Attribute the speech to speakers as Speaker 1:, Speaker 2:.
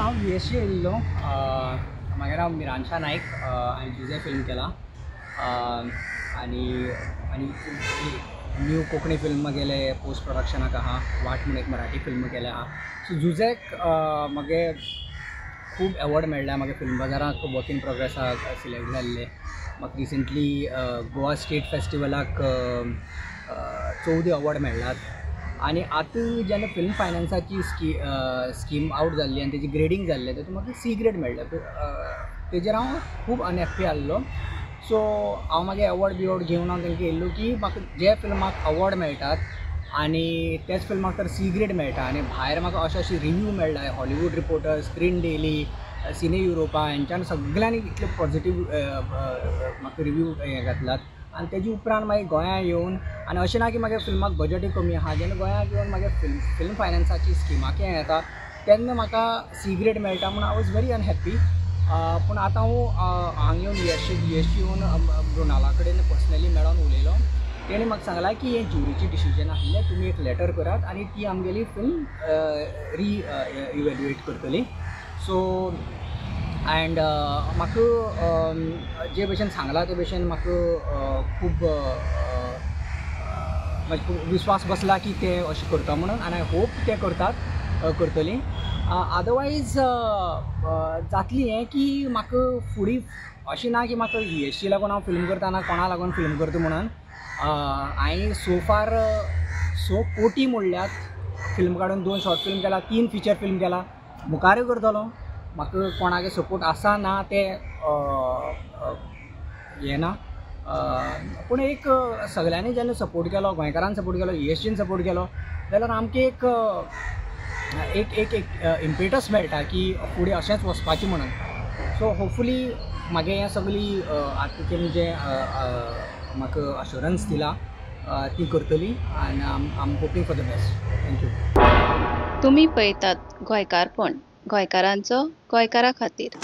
Speaker 1: हांव यूएसए येयल्लो. म्हागें नांव मिरांशा नायक. हांवें जुझे फिल्म केलां आनी आनी न्यू कोंकणी फिल्म म्हागेलें पोस्ट प्रोडक्शनाक आहा. वाट म्हूण एक मराठी फिल्म केलें आहा. सो जुझेक म्हागे खूब एवॉर्ड मेळ्ळ्या. म्हागे फिल्म बाजाराक वर्क इन प्रोग्रेसाक सिलेक्ट जाल्लें. म्हाका रिसंटली गोवा स्टेट फेस्टिवलाक 14 अवॉर्ड मेळ्ळ्यात. आनी आतां जेन्ना फिल्म फायनान्साची स्कीम आवट जाल्ली आनी तेजी ग्रेडींग जाल्लें, तेतून म्हाका सी ग्रेड मेळ्ळें. तेजेर हांव खूब अनहॅप्पी आसलो. सो हांव मागीर एवॉर्ड बिवॉर्ड घेवन हांव तेंकां येयल्लो की म्हाका जे फिल्माक अवॉर्ड मेळटात आनी तेच फिल्माक तर सी ग्रेड मेळटा आनी भायर म्हाका अशे अशे रिव्यू मेळ्ळा, Hollywood Reporter, Screen Daily, Cine Europa, हेंच्यान सगळ्यांनी इतले पॉजिटीव म्हाका रिव्यू हे घातलात. आनी तेजे उपरांत मागीर गोंया येवन, आनी अशें ना की म्हागे फिल्माक बजटूय कमी आहा, जेन्ना गोंयाक येवन म्हागे फिल्म फायनान्साची स्किमाक हें येता तेन्ना म्हाका सी ग्रेड मेळटा म्हूण I was very unhappy. पूण आतां हांव हांगा येवन युएसए येवन मृणाला कडेन पर्सनली मेळोन उलयलो. तेणें म्हाका सांगलां की हें ज्युरीचें डिसिजन आसलें, तुमी एक लेटर करात आनी ती आमगेली फिल्म री इवेल्युएट करतली. सो एंड म्हाका जे भशेन सांगलां ते भशेन म्हाका खूब विस्वास बसला की ते अशें करता म्हणून, आनी I hope ते करतात करतली. अदरवायज जातली हें की म्हाका फुडें अशें ना की म्हाका यूएसए लागून हांव फिल्म करता ना कोणा लागून फिल्म करता म्हणून. हांवें सो फार 6 कोटी मोडल्यात फिल्म काडून, 2 शॉर्ट फिल्म केला, 3 फिचर फिल्म केला, मुखारूय करतलो. म्हाका कोणागे सपोर्ट आसा ना तें हें ना, पूण एक सगळ्यांनी जेन्ना सपोर्ट केलो, गोंयकारान सपोर्ट केलो, यूएसजीन सपोर्ट केलो, जाल्यार आमकां एक एक एक एक इम्पेटस मेळटा की फुडें अशेंच वचपाचें म्हणून. सो होपफुली म्हागे हें सगळी आतां तेणी जें म्हाका अश्योरन्स दिला ती करतली आनी I am hoping for the best. Thank you.
Speaker 2: तुमी पळयतात गोंयकारपण, गोंयकारांचो गोंयकारा खातीर.